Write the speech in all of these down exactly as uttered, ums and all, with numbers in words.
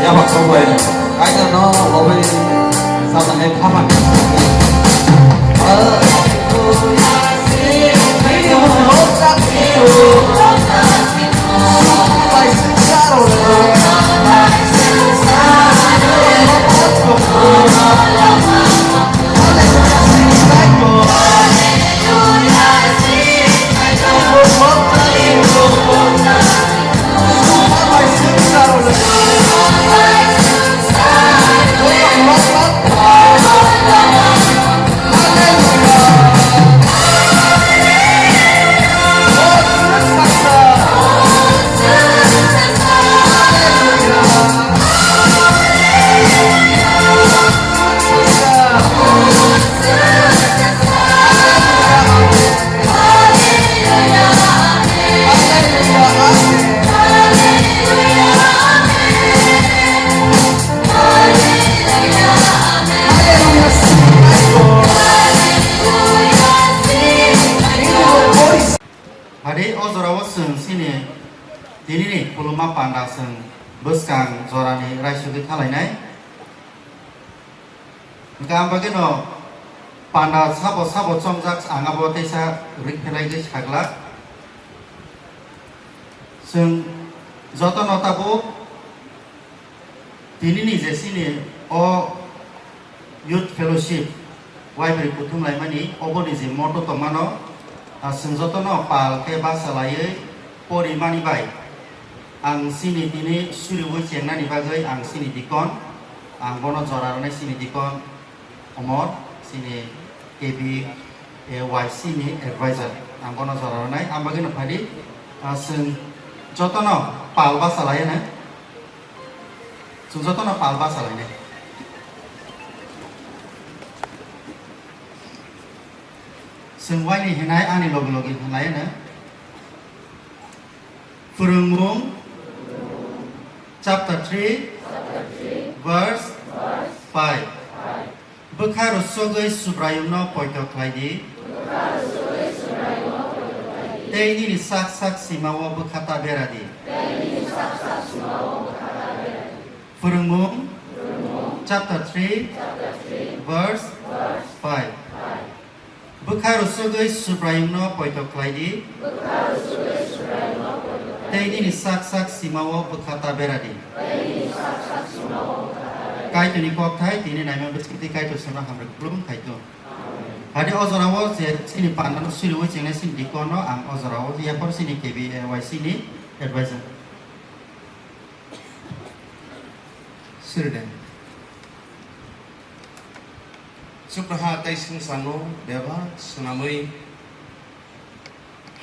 Yabak kok bai. Kaisa no obai sama hai khaman. Hade o jorao chwng chini tinini khuluma panda chwng bwskang jorani raisugwi thalainai. Hwnkhe ang bagwino panda sabo sabo chongjak, ang abo teisa rik phelaiwi saglak. Chwng jotono tabuk tinini je chini o Youth Fellowship waibrwi kuthum laimani oboni je motto tongmano, ah, chwng jotono pal khe basa laiwi porimani bai ang chini tini suriui chengnani bagwi ang chini dikon, ang bono jora rwnai chini dikon Omor, chini K B A Y C ni advisor, ang bono jora rwnai. Ang bagwino phaidi, ah, chwng jotono pal basa laiwi. Chwng jotono pal basa lainai. Chwng waini hinai ani logi logi hinlaiano. Phwrwngmung chapter three, verse five. Bwkha rwchugwi Subraiyungno poito khlai di. Tei nini sak sak simao bwkha ta bera di. Phwrwngmung chapter three, verse five. Bwkha rwchugwi Subraiyungno poito khlai di. Tei nini sak sak simao bwkha ta bera di. Kaitorni kokthai tini naima bwswk twi Kaitor songno hamrwk khulum khai tong. Hadi o jorao je chini pandano suriui chengnai chini dikonno ang o jorao yapor chini K B A Y C ni advisor. Sirde. Subraha tei swngcharno bebak swnamwi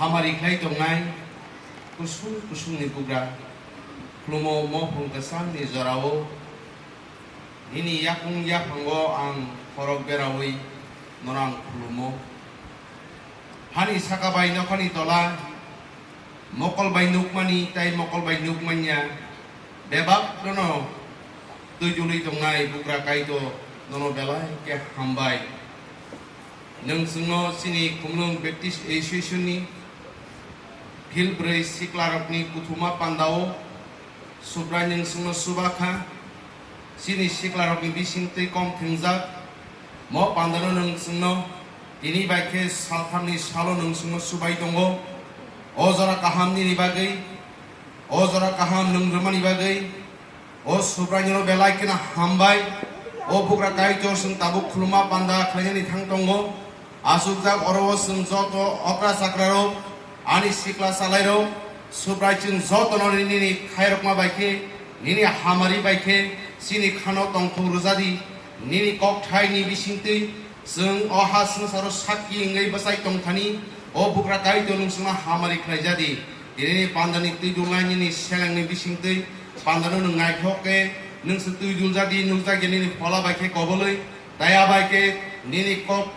hamari khlai tongnai kusung kusungni bugra khulumo mophang kwchangni jorao nini yakung yaphango ang khorok beraui norang khulumo. Hani saka bai nokhani tola mokol bai nukmani tei mokol bai nukmanya bebak nono twijlwi tongnai bugra Kaitor nono belai khe hambai. Nwng chwngno chini Khumulwng Baptist Association ni phil bwrwi siklarokni kuthuma pandao Subrai nwng chwngno chuba kha. Chini siklarokni bisingtwi kom thwngjak. Mo pandano nwng chwngno tini bai khe salthamni salo nwng chwngno chubai tongo. O jora kaham nini bagwi, o jora kaham nwng rwmani bagwi, o Subraino belai kheno hambai. O bugra Kaitor chwng tabuk khuluma panda khlainani thang tongo. Asukjak oro o chwng joto okra chakrarok, ani sikla chalairok, Subrai chwng jotono nini khairokma bai khe, nini hamari bai khe, chini khano tongthok rwjadi, nini kokthaini bisingtwi chwng o ha swngcharo sakki wngwi bwchai tongthani, o bugra Kaitor nwng chwngno hamari khlaijadi. Tinini pandani twi dulnai nini selengni bisingtwi pandano nwng naithok khe, nwng se twi duljadi, nukjakya nini phola bai khe kobolwi, taya bai khe nini kok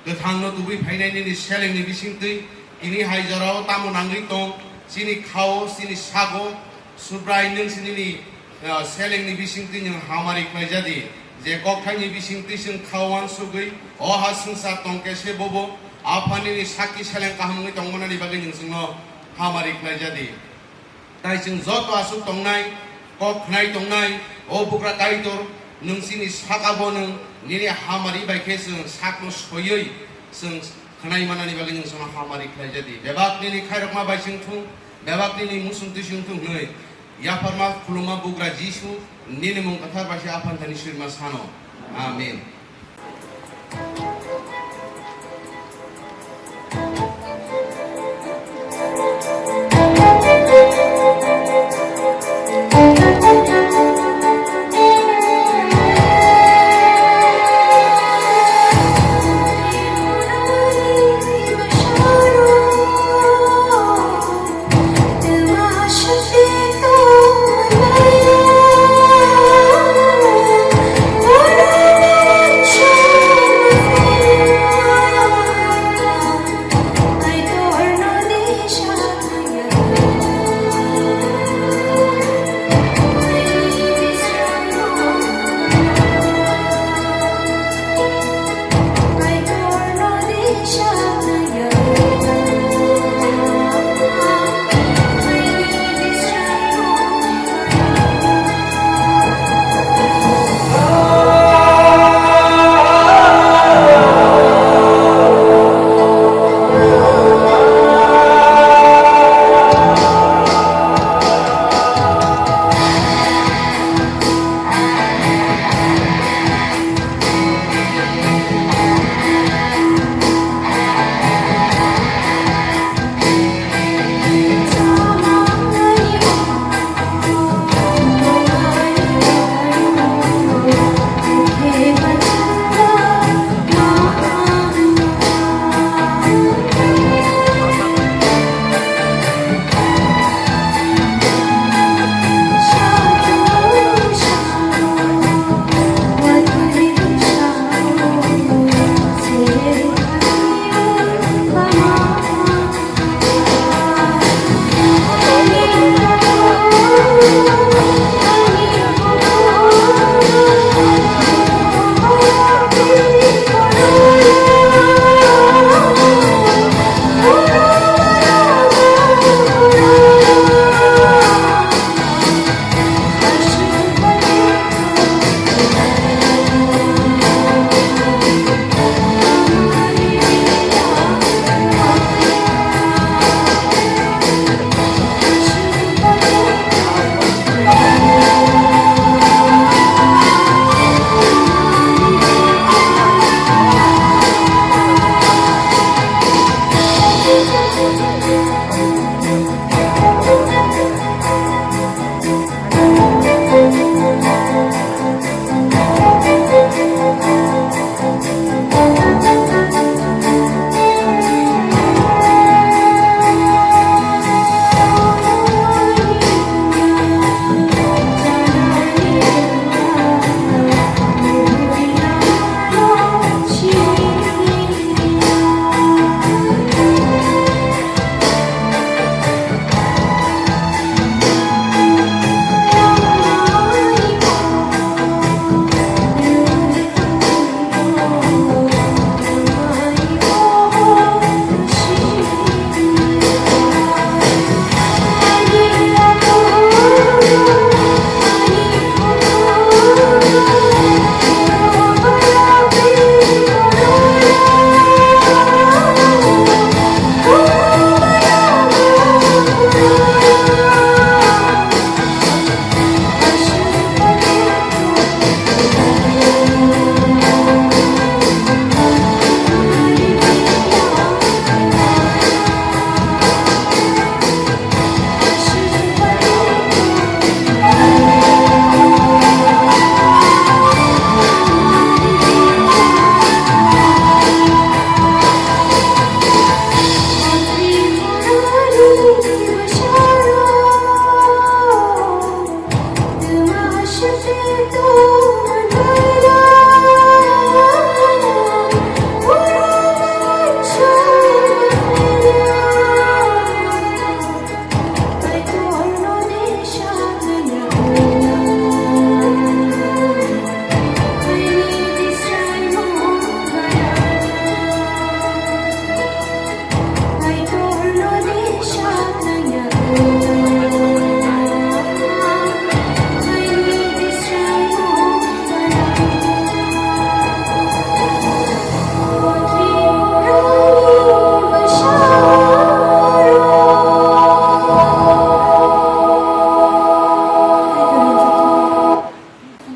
kwthangno tubui phainai nini selengni bisingtwi, tini hai jorao tamo nangwi tong, chini khao, chini sago, Subrai nwng se nini, ah, selengni bisingtwi nwng hamari khlaijadi, je kokthaini bisingtwi chwng khao uansugwi, o ha swngchar tong khe se bobo, Apha nini sakki seleng kaham wngwi tongmanani bagwi nwng chwngno hamari khlaijadi. Tai chwng joto aswk tongnai, kok khnai tongnai, o bugra Kaitor, nwng chini saka bo nwng nini hamari bai khe chwng sakno soiwi chwng khnai manani bagwi nwng chwngno hamari khlaijadi. Bebak nini khairokma bai chwng thung, bebak nini muchung twi chwng thung hwnwi yapharma khuluma bugra Jisu nini mung kwthar bai se Aphani thani swima sano. Amen.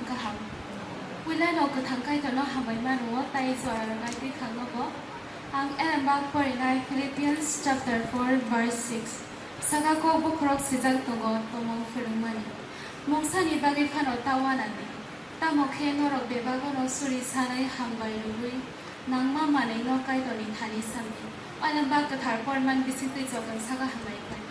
Kaham. Puilano kwthang Kaitorno hambai mano, tai jora rwnai twi thangno bo. Ang elembak porinai Philippians chapter four verse six. Saka kok bokhorok swijak tongo, tomung phwrwngmani. Mungsani bagwi phano ta uanadi. Tamo khe norok bebagno suri sanwi hambai rwui nangma manwino Kaitorni thani samdi. Elembak kwthar porman bisingtwi chokon saka hambai khlaidi.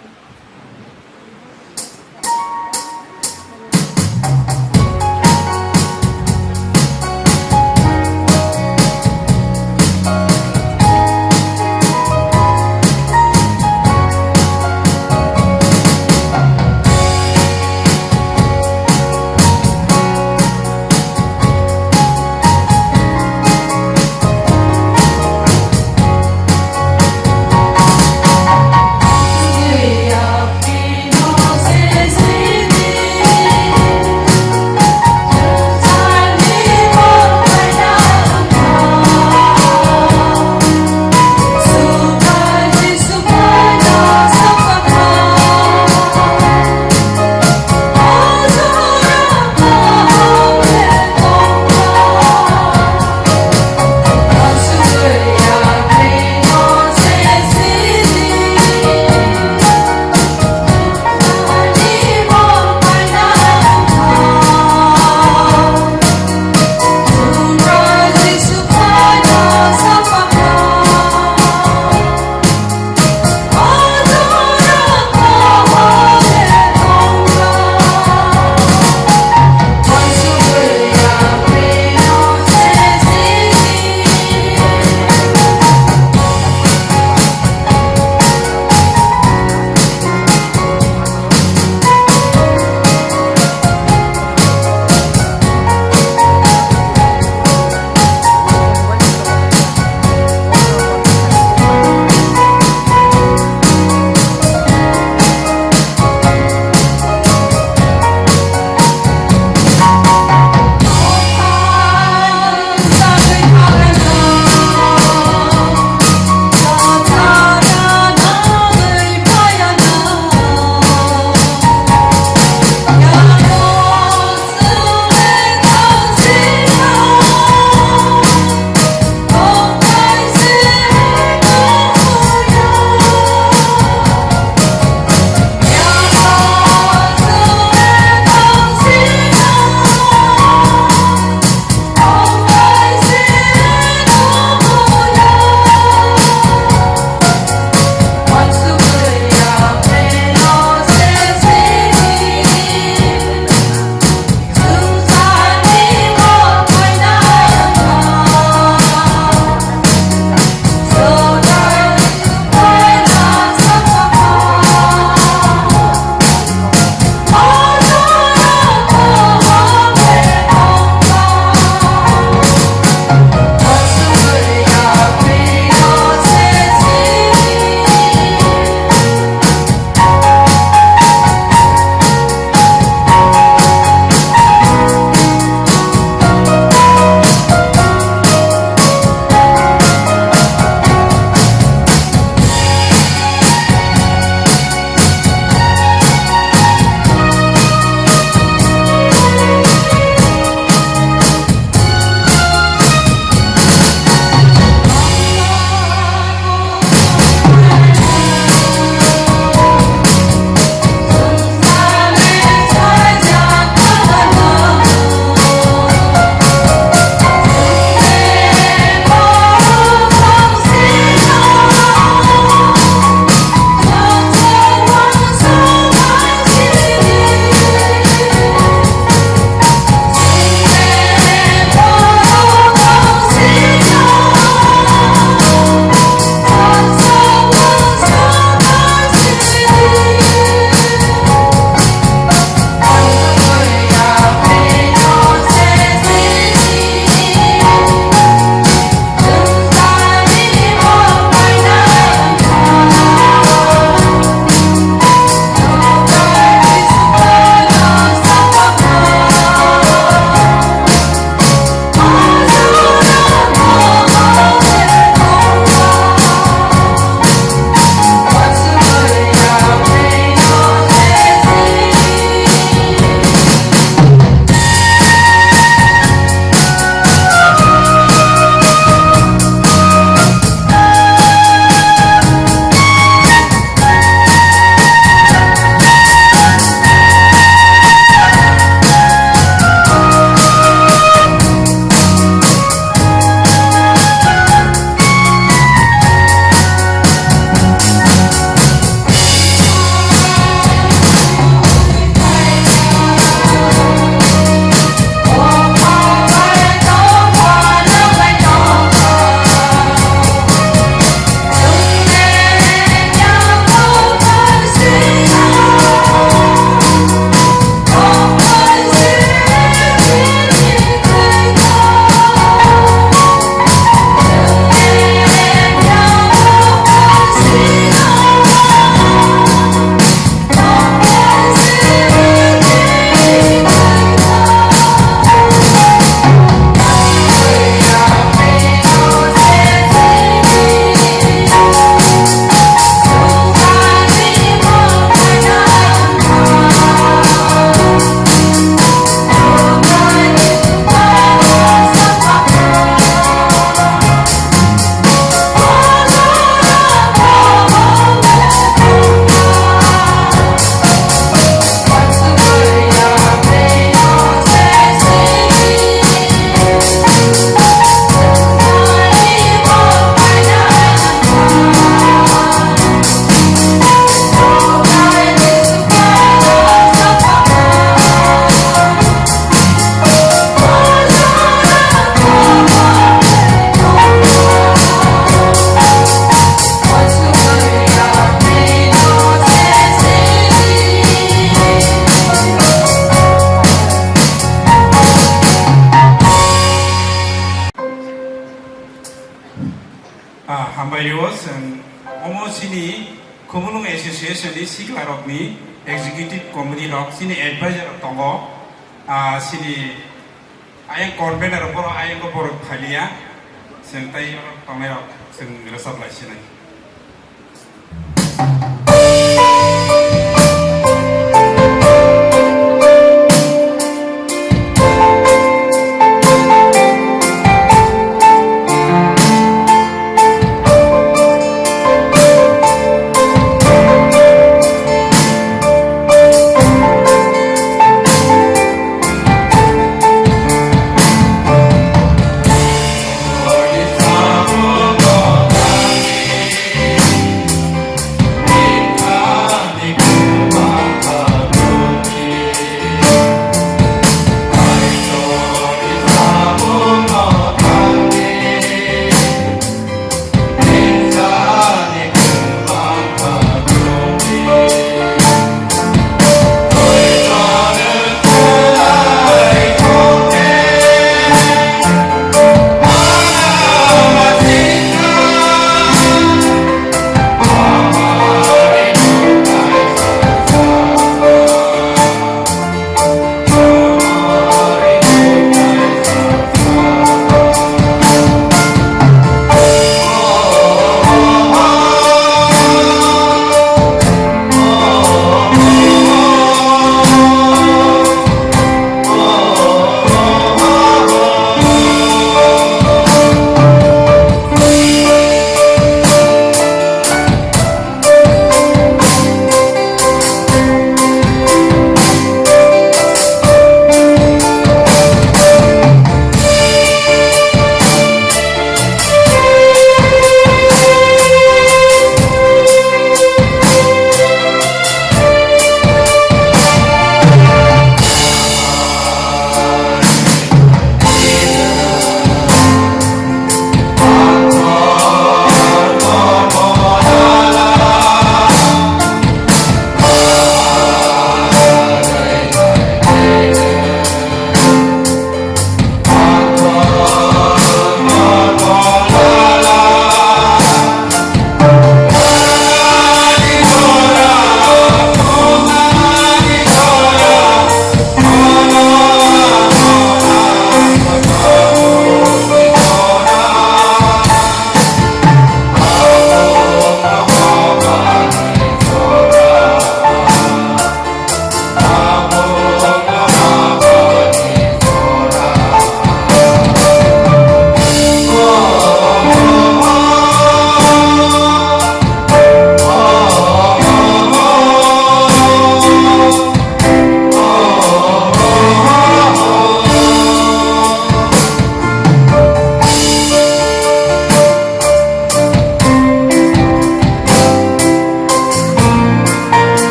Hambai o chwng omo chini Khumulwng Association ni sikla rok ni executive committee rok chini advisor rok tongo. Ah, chini ayang convener rok borok ayang borok phailiya. Chwng tai tongnai rok chwng rwchap lai sinai.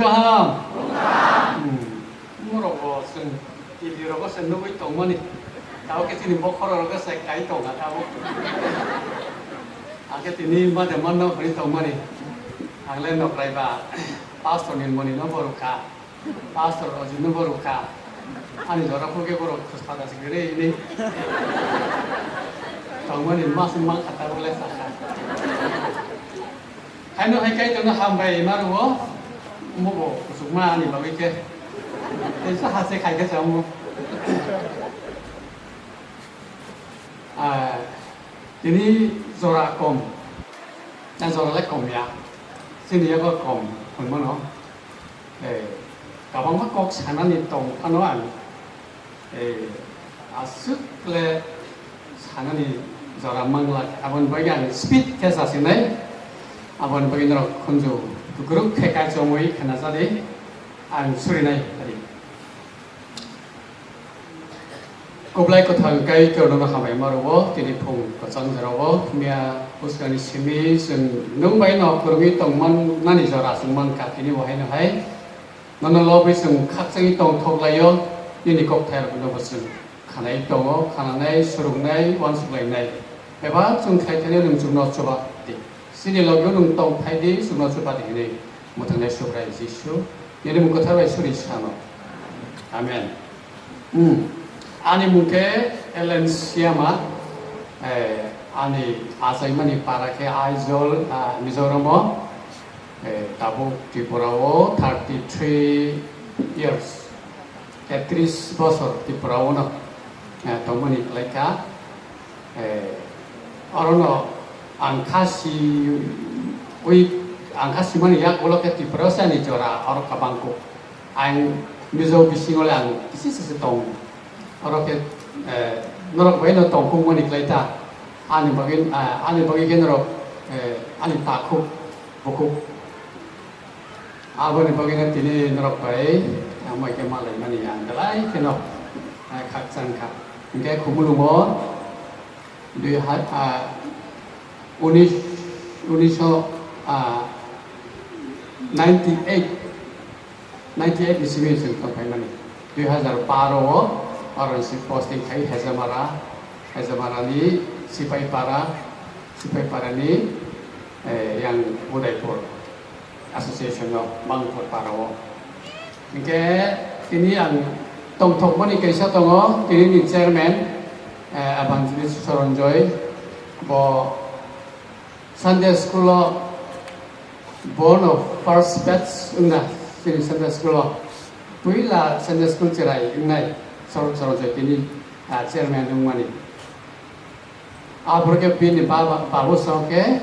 Kaham. Hmm. Norok bo chwng T V rogo se nugwi tongmani. Tabo khe chini bokhorok rogo se kai tonga tabo. Akhe tini made manno hwnwi tongmani. Ang le nokrai ba Pastor Nilmoni no bo rwkha. Pastor Ojit no bo rwkha. Ani jora phurkhe borok khuspada se kwrwi hwnwi. Tongmani mas mang kha tabo le sakha. Haino hai Kaitorno hambai ma rwo, omo bo kuchukma ani bagwi khe. Teisa hase khai khe chamo. Ah, tini jora kom, na jora le kom ya, chini yago kom hwnmano. Eh, kabangma kok sanani tong phano ang, eh, aswk le sanani jora mangla, aboni bagwi ang speed khe sasinai, aboni bagwi norok khunju group khe kaichomwi khnajadi, ang surinai adi. Kublai kwthang kai Kaitorno hambai ma rwo, tini phung kwchang jora o miya bwskangni simi chwng nwng bai no kwrwngwi tongman nani jora chwng mankha, tini bo haino hai. Nono lobwi chwng khakchangwi tongthok laio, nini kokthai rokno bo chwng khanai tongo, khananai, swrwngnai, uansuk lainai. Bebak chwng khlai thani nwng chwngno chuba di. Chini logio nwng tong phai di, chwngno chuba di hwnwi mwthangnai Subrai Jisu, nini mung kwthar bai suri sano. Amen. Hmm. Ani mung khe Ellen Siama, eh, ani achaimani para khe Aizawl, ah, Mizoram o. Eh, tabuk Tripura o thirty three years, tetrish bosor Tripura o no, eh, tongmani kwlai kha. Eh, oro no ang kha si ui, ang kha simani yak ulo khe Tripura o se ani jora oro kabang kuk. Ang Mizo bisingo le ang kisi sese tong. Oro khe, eh, norok bai no tongkukmani kwlai ta. Ani bagwi, ah, ani bagwi khe norok, eh, ani takhuk, bukhuk. Aboni bagwi no tini norok bai, ah, mai khe malaimani ang belai kheno, ah, khakchang kha. Hinkhe Khumulwngo dui ha-, ah, unis, unisho, ah, ninety eight, ninety eight ni simi chwng tongphaimani. Dui hazar baro o aro si posting khai Hejamara, Hejamarani Sipaipara, Sipaiparani, eh, yang Udaipur association no Bangpur para o. Hinkhe tini ang tongthokmani kaisa tongo, tini ni chairman, eh, Evangelist Soronjoy, bo Sunday school o bono first batch wngna chini Sunday school o puila Sunday school cherai wngnai Soronjoy tini, ah, chairman wngmani. Aphuru khe bini baba, babu song khe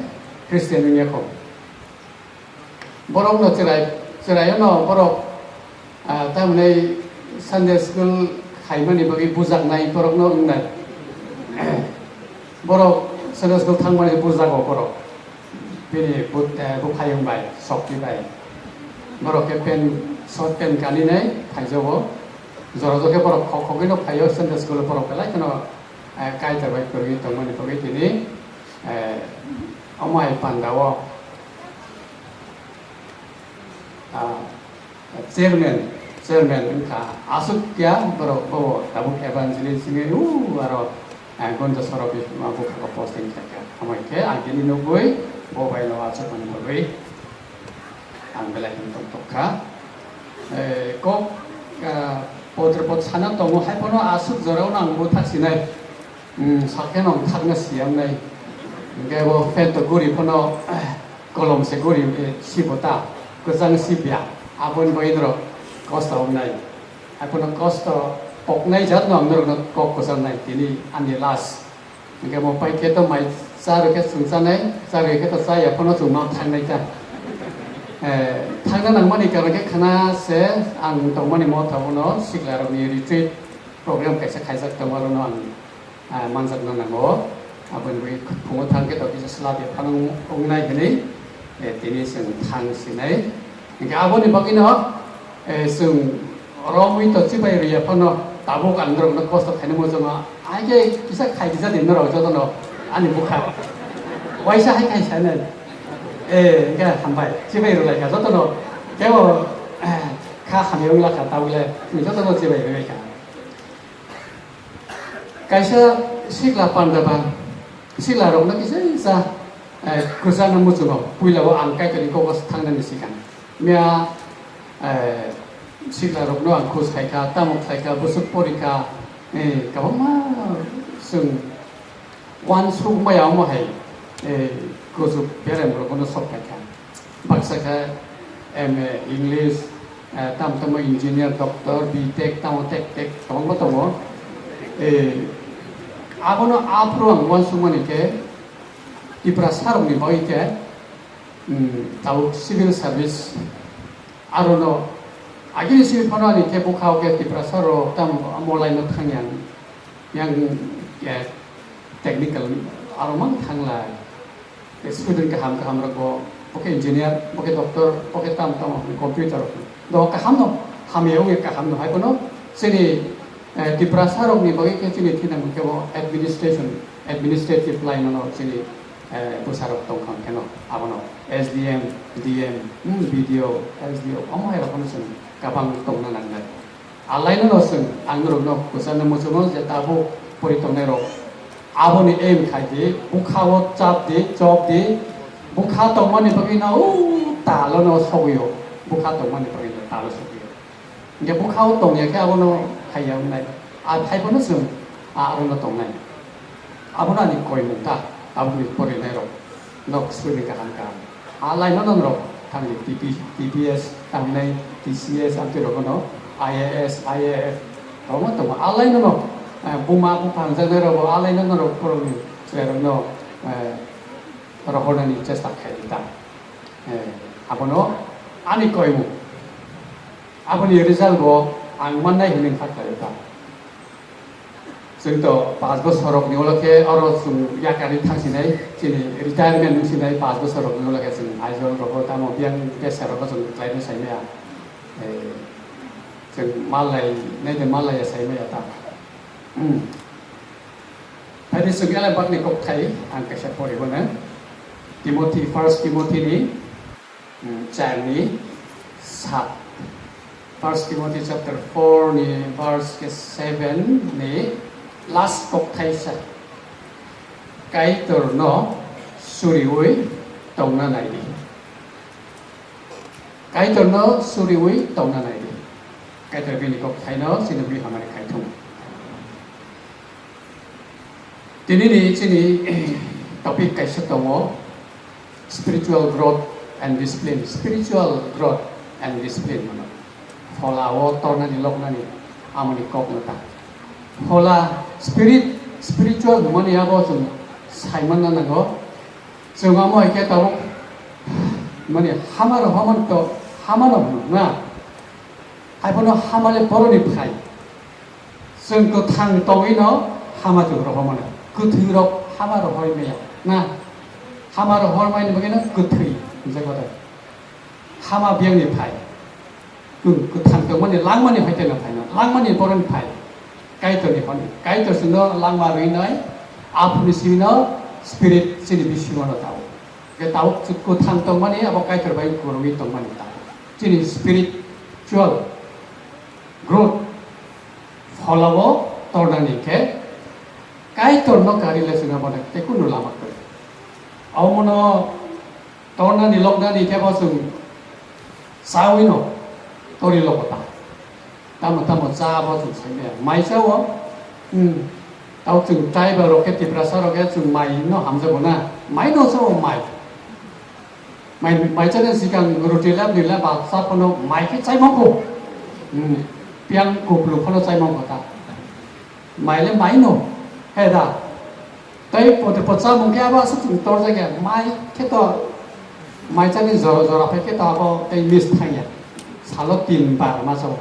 Christian wngya kho. Borok no cherai, cherai no borok, ah, tamni Sunday school khaimani bagwi bujaknai borok no wngnai. Borok Sunday school thangmani bujago borok. Bini but, eh, bukhayung bai, sokti bai. Borok khe pant, short pant kaninai phaijago. Jora jora khe borok khok khogwi no phaio Sunday school borok belai kheno, eh, Kaitor bai kwrwi tongmani bagwi tini, eh, omo hai panda o, ah, chairman, chairman wngkha aswk ya borok bo tabuk evangelist wngwi u aro, eh, Gonja Sorok ma bwkhako posting khaikha. Hamai khe ang tini nugwi bo bai no achukmani bagwi. Ang belai khe tongthok kha. Eh, kok, ah, potre pot sana tongo, hai phano aswk jorao no ang bo thak sinai. Hmm, sakhe no ang thakna siyam nai. Hingke bo pen to guri phano, eh, kolom se guri, eh, si bo ta, kwchang si bia. Aboni bagwi norok kosto wngnai. Hai phano kosto poknai jat no ang norok no kok kwchang nai. Tini ani last. Hingke mo pai khe to mai cha rw khe chwng chanai, cha rw khe to cha ya phano chwng ma thangnai ta. Eh, thangna nangmani karon khe khana se ang tongmani motha bono sikla rokni retreat program kaisa khaijak tongo, aro no ang, ah, manjakna nango. Aboni bagwi phungo thang khe to kisa slab ya phano wngnai hwnwi, eh, tini chwng thang sinai. Hingke aboni bagwino, eh, chwng romwi to chibai rwya phano tabuk ang norokno kosto khaina muchungo. Ai khe kisa khai kisa di norok jotono ani bwkha. Waisa hai khai sanai. Eh, hingke hambai. Chibai rwlai kha jotono. Kebo Kha hamya wngla kha, tabukle chwng jotono chibai rwbaikha. Kaisa sikla panda ba sikla rokno kisa kisa, eh, kwchangno muchungo, puila o ang Kaitorni kogo thangnani sikang. Mia, eh, sikla rokno ang khus khaikha, tamo khaikha, bwswk porikha, eh, kwbangma chwng uansuk maya omo hai, eh, kuchuk berem rokno sok khaikha. Baksa khe M A English, eh, tamo tamo engineer, doctor, B Tech, tamo tek tek kwbangma tongo. Eh, abono aphuru ang uansukmani khe Tiprasa rokni bagwi khe, hmm, tabuk civil service arono agini simi phano ani khe bwkha o khe Tiprasa rok tamo amo line o thangya. Yang, ya, technical aro mang thanglai. Student kaham kaham rok bo, bo khe engineer, bo khe doctor, bo khe tam tam computer rok. Do kaham no, hamya wngya kaham no, hai bono chini, eh, Tiprasa rok ni bagwi khe chini thinang khe bo administration, administrative line no chini, eh, bwsa rok tong kha khe no, abono S D M, D M, hmm, B D O, S D O, omo hai rok no chwng kabang tongna nangnai. Alaino no chwng ang norokno kwchangno muchungo je tabuk pori tongnairok aboni aim khai di, bwkha-o chap di, chop di, bwkha tongmani bagwi no o talo no sogwi-o, bwkha tongmani bagwi no talo sogwi-o. Hinkhe bwkha-o tongya khe abono haiya wngnai, a phaiphano chwng a abono tongnai. Abono ani koimung ta, aboni porinairok nok swini kaham kaham. A line no norok thangdi T P, T P S tangwi nai, T C S amtwi rok no I A S, I A F rok no tongo. A line no, eh, buma bupha hwnjaknai rok bo a line no norok borokni chwrai rok no, eh, rohornani chesta khaidi ta. Eh, abono ani koimung. Aboni result bo ang mannai hinwi kha khlaio ta. Chwng to paanch bosor rokni ulo khe oro chwng yakarwi thangsinai, chini retirement wngsinai paanch bosor rokni ulo khe chwng Aizawl rogo tamo biyang besa rogo chwng khlaina saimaya. Eh, chwng malai, naide malai ya saimaya ta. Hmm. Phaidi chwng ele bakni kokthai ang kaisa poribo na. Timothy, First Timothy ni Hmm, charni sat. First Timothy chapter four ni verse ke seven ni last kokthaisa. Kaitorno suriwi tongna naidi. Kaitorno suriwi tongna naidi. Kaitor bini kokthaino chini bui hamari khaithung. Tini ni chini topic kaisa tongo, spiritual growth and discipline. Spiritual growth and discipline mano. Phola o tornani loknani amoni kok no ta. Phola spirit, spiritual hwnmani abo chwng saimanna nango. Chwng amo hai khe tabuk mani hama rohormani to hama no hwno na. Hai phano hama le boroni phai. Chwng kwthang tongwi no hama chwng rohormani. Kwthwi rok hama rohorwi maya na. Hama rohormani bagwi no kwthwi hwnjak khe. Hama biyang ni phai. Kwthang tongmani langmani hai teno phaino, langmani boroni phai, Kaitorni hwnwi. Kaitor chwngno langma rwinai, aphuruni simi no spirit chini bisingo no tao. Khe tao kwthang tongmani abo Kaitor bai kwrwngwi tongmani tao. Chini spiritual growth pholao tornani khe Kaitorno kari le chwng abono tei kunu lama kwrwi. Abono Tornani loknani khe bo chwng chawi no tori logo ta. Tamo tamo cha bo chwng sai maya. Mai cha o. Hmm. Tao chwng tribal rok khe Tiprasa rok khe chwng mai no hamjago na. Mai no cha o mai. Mai, mai chani sikang roti lab ni lab ba cha phano mai khe chai mangko. Hmm. Piang kuplu phano chai mangko ta. Mai le mai no. He da. Tei pote po chamung khe abo aswk chwng torjak ya, mai khe to, mai chani jora jora phai khe to abo tei miss thang ya, salo tin bar ma chao.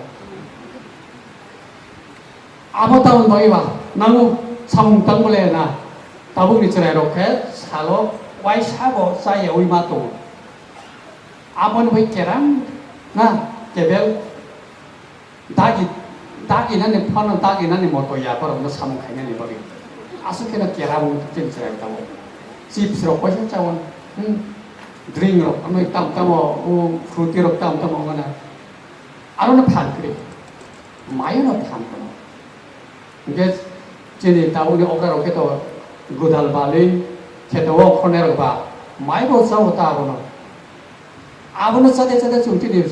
Abo tamoni bagwi ba nango samung tang bole na, tabukni chwrai rok khe salo waisa bo cha ya wi ma tongo. Aboni bai kerang na tebel Dagi, dagi nani phano dagi nani moto ya borok no samung khainani bagwi. Aswk kheno kera bo tei chwrai tongo. Chips rok kaisa chao. Hmm. Drink rok ano tam tamo, o fruity rok tam tamo mana. Arono phan kwrwi, mayono phan kwrwi. Hwnkhe chini tabukni okra rok khe to gwdal balwi kheto o khornai rok ba mai bo chao ta abono. Abono chade chade chwng chini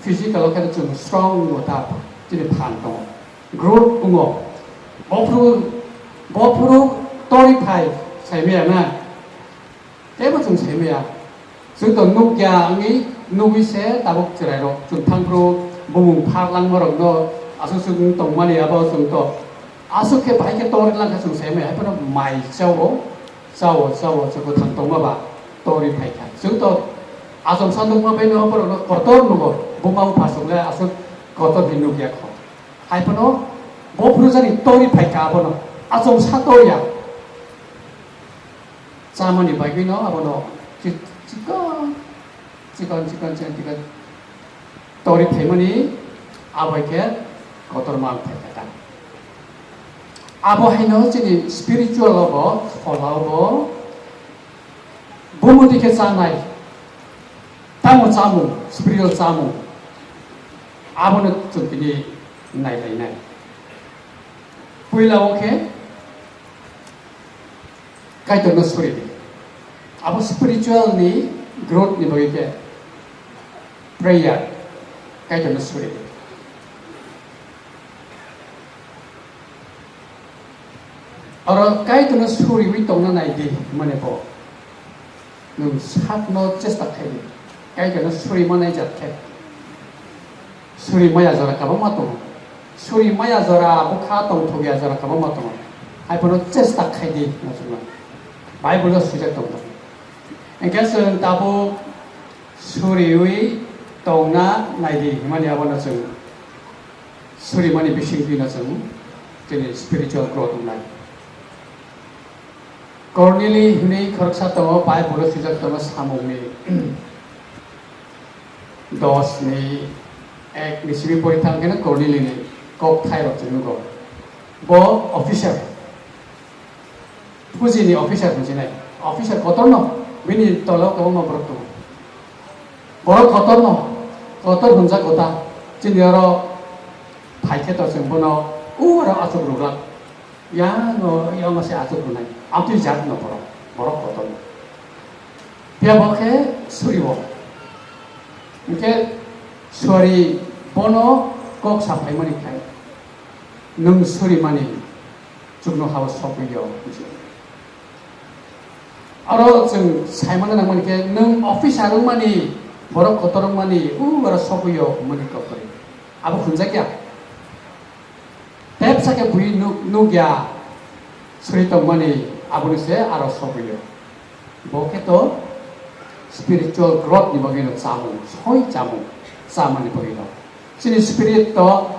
physical o khe chwng strong wngo ta, chini phan tongo, growth wngo. Bophuru, bophuru tori phai sai maya na. Teibo chwng sai maya. Chwng to nukya wngwi nugwi se tabuk chwrairok chwng thangphru bumung phar langmarokno aswk swk wng tongmani abo chwng to aswk khe bahai khe tor lang khe chwng sai maya. Haiphano mai chao, chao, chao chwng kwthang tongma ba tori phai kha. Chwng to achomsa nukma baino borokno kotor nugo, buma bupha chwng le aswk kotor hinwi nukya kho. Haiphano bophuru jani tori phai kha abono achomsa torya. Chamani bagwino abono chi-, chikon, chikon, chikon, chikon, chikon tori phaimani abo hai khe kotor mang phai kha ta. Abo haino chini spiritual obo, phola obo, bumudi khe chanai, tamo chamung, spiritual chamung, abono chwng tini nailainai. Puila o khe Kaitorno suri di. Abo spiritual ni growth ni bagwi khe prayer, Kaitorno suri di. Oro Kaitorno suriwi tongna nai di, mane bo. Nwng sakno chesta khai di. Kaitorno suri manai jat khe. Suri maya jora kwbangma tongo. Suri maya jora bwkha tongthokya jora kwbangma tongo. Haiphano chesta khai di, no chwngno. Bible o swijak tongo. Hwnkhe chwng tabuk suriwi tongna nai di, himani abono chwng surimani bisingtwi no chwng chini spiritual growth wngnai. Kornili hwnwi khoroksa tongo, Bible-o swijak tongo, Samungni dos ni ek ni simi pori thang khe Kornilini kok thai rok chwng nugo. Bo officer, Pujini officer hwnjinai. Officer kotorno, bini tolao kwbangma borok tongo. Borok kotorno, kotor hwnjak kota, chini oro phai khe to chwng bono uro achuk rwglak. Yano, yano se achuk rwnai. Amtwi jat no borok, borok kotor. Phiya bo khe suri bo. Hwnkhe suri bono kok sa phaimani khai. Nwng suri mani chukno hao sokwi yo. Aro chwng saimano nangmani khe nwng officer wngmani, borok kotor wngmani, u aro sokwi yo hwnmani kok kwrwi. Abo hwnjakya. Tepsa khe bui nuk-, nukya suri tongmani aboni se aro sogwi o. Bo khe to spiritual growth ni bagwi no chamung, soi chamung, chamani bagwi no. Chini spirit to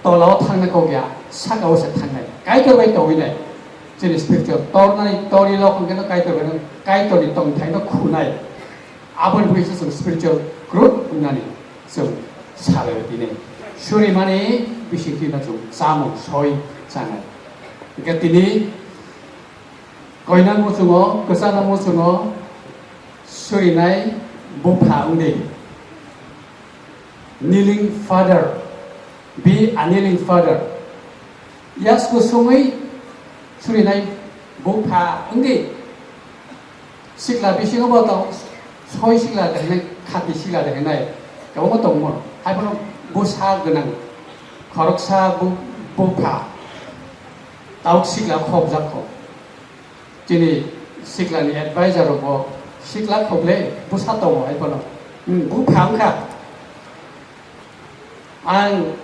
tola o thangna kok ya, saka o se thangnai. Kaitor bai tongwi nai. Chini spiritual tornani tori lok hwnkhe no Kaitor bai no, Kaitor ni tongthai no khunai. Aboni bagwi se chwng spiritual growth wngnani chwng salai tini. Surimani bisingtwi no chwng chamung soi chanai. Hwnkhe tini koina muchungo, kwchangna muchungo surinai bupha wngdi. Kneeling father, be a kneeling father. Yasku sungwi surinai bupha wngdi. Sikla bisingo bo tong soi sikla de hinai, khati sikla de hinai. Kwbangma tongmo. Haiphano bwsa gwnang khoroksa bu-, bupha. Tauk sikla khopjak kho. Chini siklani advisor rok bo sikla khople bwsa tongo haiphano. Hmm, bupha wngkha. Ang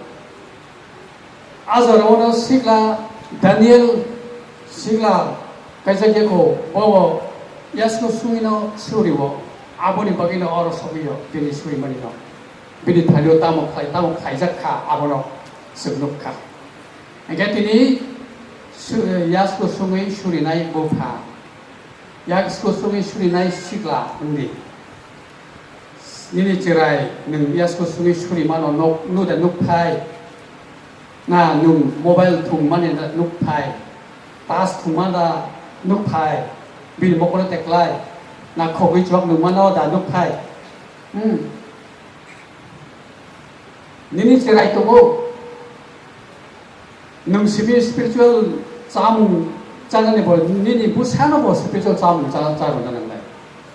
a jorao no sikla Daniel sikla kaisa khe kho, bo bo yasno sungwi no suri o, aboni bagwi no oro sogwi o, bini suri mani no. Bini thani o tamo khlai, tamo khlaijak kha, abono chwng nuk kha. Hingkhe tini su-, yasno sungwi surinai bupha, yasno sungwi surinai sikla wngdi. Nini chwrai nwng yasku sungwi suri mano nuk, nu da nuk phai. Na nwng mobile thung mani da nuk phai. Tas thung mani da nuk phai. Bini mokolo teklai. Na khogwi chwk nwng mano da nuk phai. Hmm. Nini cherai tongo. Nwng simi spiritual chamung chanani bo nini bwsano bo spiritual chamung cha cha rwna nangnai.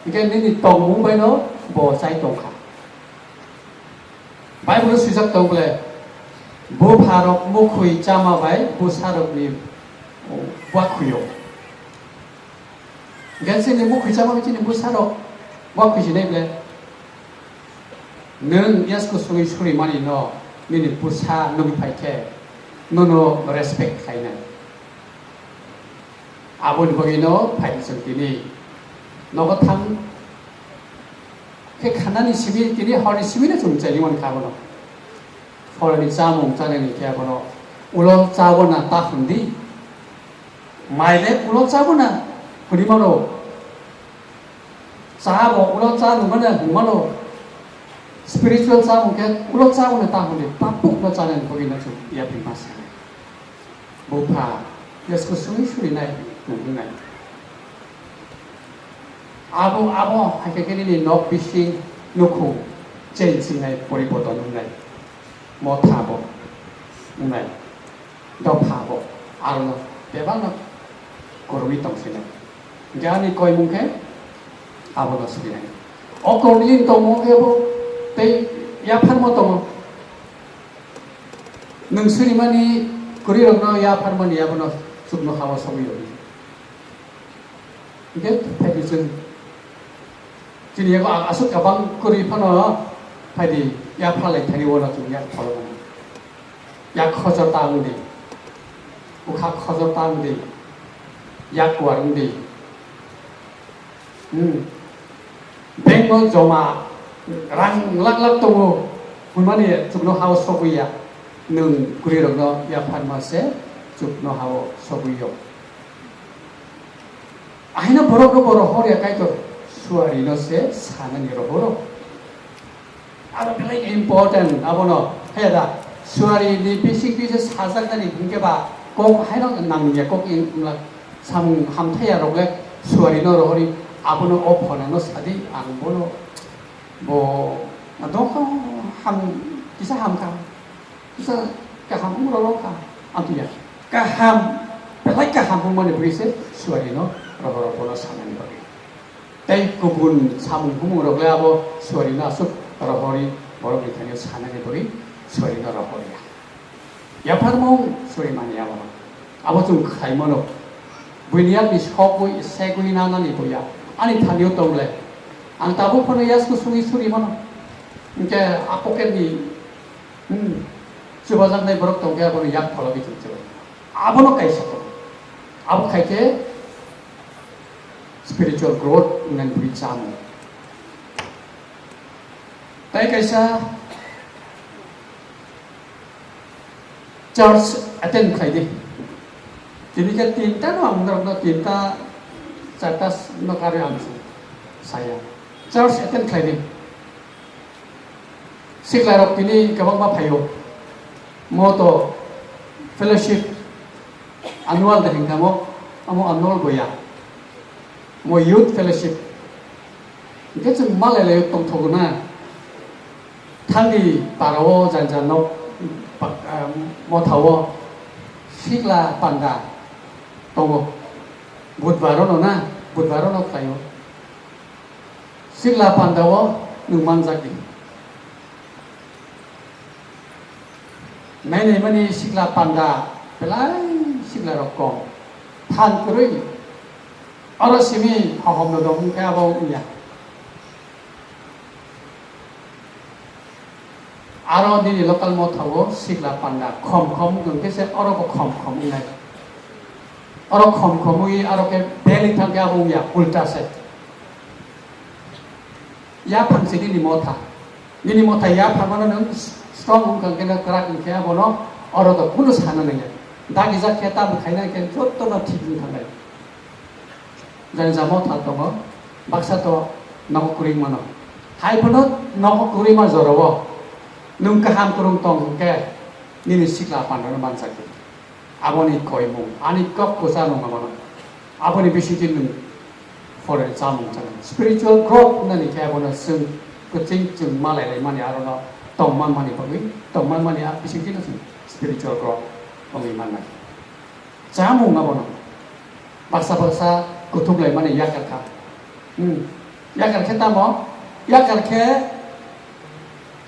Hingke nini tongmung baino bo chai tongkha. Bible swijak tong bole, bupharok mukhwi chama bai bwsarokni wakhwio. Hingke chini mukhwi chama bai chini bwsarok wakhwi sinai bole. Nwng yasku sugwi surimani no nini bwsa nugwi phai khe nono respect khlainai. Aboni bagwi no phaidi chwng tini nogo thang khe khanani simi tini horni simi no chwng chai mani kha bono. Horni chamung chanani khe abono ulo chabo na ta hwn di. Mai le ulo chabo na hwnwi mano. Cha bo ulo cha nungmano hwnmano, spiritual cha hwnkhe ulo cha hwnwi ta hwnwi tapukno chanani bagwi no chwng yapri ma sanai. Bupha, yasku suri suri nai, nungwi nai. Abo, abo haikhe khe nini nok bising nukhung change wngnai, poriborton wngnai. Motha bo wngnai. Dopha bo arono bebakno kwrwngwi tong sinai. Hingke ani koimung khe abono sinai. O korni tongmung khe bo tei yapharmo tongo. Nwng sirimani kwrwirokno yapharmani abono chuknoha-o sogwi rwdi. Hingke phaidi chwng chini yago a-, aswk kwbang kwrwi phano phaidi yapharlai thani uano chwng yak pholokno. Yak khojor ta wngdi, bwkha khojor ta wngdi, yak kuar wngdi. Hmm. Bank o joma rang lak lak tongo, hwnmani chuknoha-o sogwi ya, nwng kwrwirokno yapharma se chuknoha-o sogwi yo. Ahaino borok no bo rohor ya Kaitor, suari no se sanani rohoro. Abo belai important, abono, haya da, suari ni bising bising sajak nani hingke ba, kok haino nangya kok in, samung hamthaya rok le suari no rohori, abono o phona no sadi, ang bono, bo, dongkha ham, kisa hamkha. Kisa kaham wng rw kha, amtwi ya. Kaham, belai kaham wngmani bagwi se suari no rohor bono sanani bagwi. Tei kubun samung humung rok le abo suari no aswk rohori borok ni thani sanani bagwi suari no rohor ya. Yapharmung suari mani abono. Abo chwng khlai mano. Buini yakni sogwi, segwi nanani bo ya. Ani thani o tong le. Ang tabuk phano yasku sugwi suri mano. Hingke a pocket ni Hmm. Chubajaknai borok tongkhe abono yak phologwi tong chubai. Abono kaisa tong. Abo khaikhe spiritual growth wngnani bwrwi chamo. Tai kaisa church attend khlai di. Tini khe tinta no ang norokno tinta charta no karwi ang saya. Church attend khlai di. Siklarok tini kwbangma phaio. Mo to fellowship annual de hingkha mo, amo annual boya. Mo youth fellowship. Hingke chwng malai lai tongthogo na. Thangni parao janja nok pa-, ah, mothao sikla panda tongo. Budbaro no na, budbaro no khlaio. Sikla pandao nwng manjakdi. Nainaimani sikla panda belai siklarok kom. Phan kwrwi. Oro simi hohomno dong wngkhe abo wngya. Aro nini local mothao sikla panda khom khom wngkhe se oro bo khom khom wngnai. Oro khom khom wi aro khe beli thangkhe abo wngya ulta se. Yaphang se nini motha. Nini motha yaphang mano nwng strong wngkha khe no kwrak wngkhe abono oro to kunu sana nangya. Dagi jak khe tamo khaina khe joto no thik wngkha nai. Jani jamo thal tongo, baksa to nogo kwrwi mano. Hai phano nogo kwrwi ma jorao nwng kaham kwrwng tong hwnkhe nini sikla pandano manjakdi. Aboni koimung, ani kok kwcharo mano. Aboni bisingtwi nwng foreign chamung chanai. Spiritual growth wngnani khe abono chwng kwchwng chwng malai lai mani arono tongman mani bagwi, tongman mani a bisingtwi no chwng spiritual growth wngwi mannai. Chamung abono baksa baksa kuthuk laimani yakar kha. Hmm. Yakar khe tamo? Yakar khe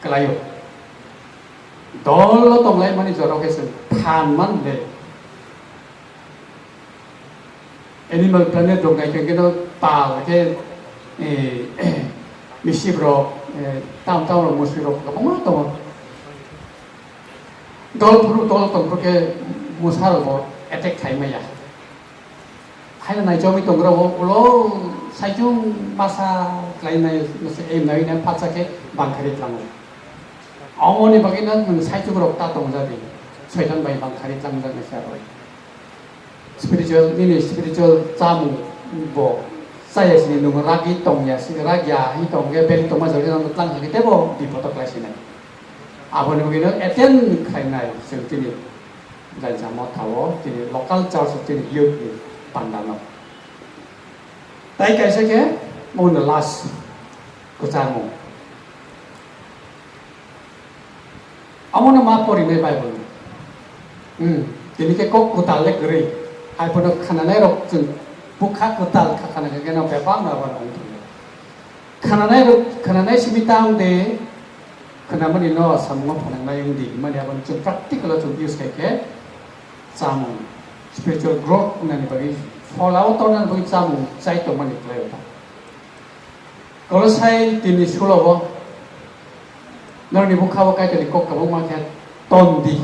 kwlaio. Dolo tonglaimani jora khe chwng phan man le. Animal Planet rok nai khe keno pal khe, eh, misip rok, eh, tam tam rok, musi rok kwbangma tongo. Dol phuru dol tong phuru khe musa rok bo attack khai maya. Haino nai chomwi tong rok ulo saichung masa klai nai, em nai nai phatsa khe bangkhari tlango. Omoni bagwi no nwng saichung rok ta tong jadi. Soitan bai bangkhari tlang jak nai sa roi. Spiritual, nini spiritual chamung bo chaya sini nwng ragi tong ya, si ragi ya, hi tong ya, beli tong ma jagwi nang tlang khe tebo bipodo klai sinai. Aboni bagwi no attend khlainai chwng tini jai jamo thawo, tini local church tini youth ni panda no. Tai kaisa khe mo no last kwchangmung. Amo no ma porinai Bible ni. Hmm. Tini khe kok kwtal le kwrwi. Hai pono khananai rok chwng bukha kwtal kha khana khe no bebak no abo no wng thangwi. Khananai rok, khananai simi ta wng de, khanamani no samungo phanangnai wng di himani abo no chwng practical o chwng use khai khe chamung spiritual growth wngnani bagwi phola o tornani bagwi chamung chai tongmani khlai o ta. Kolosai tini sulo bo norokni bwkha o Kaitorni kok kwbangma khe ton di.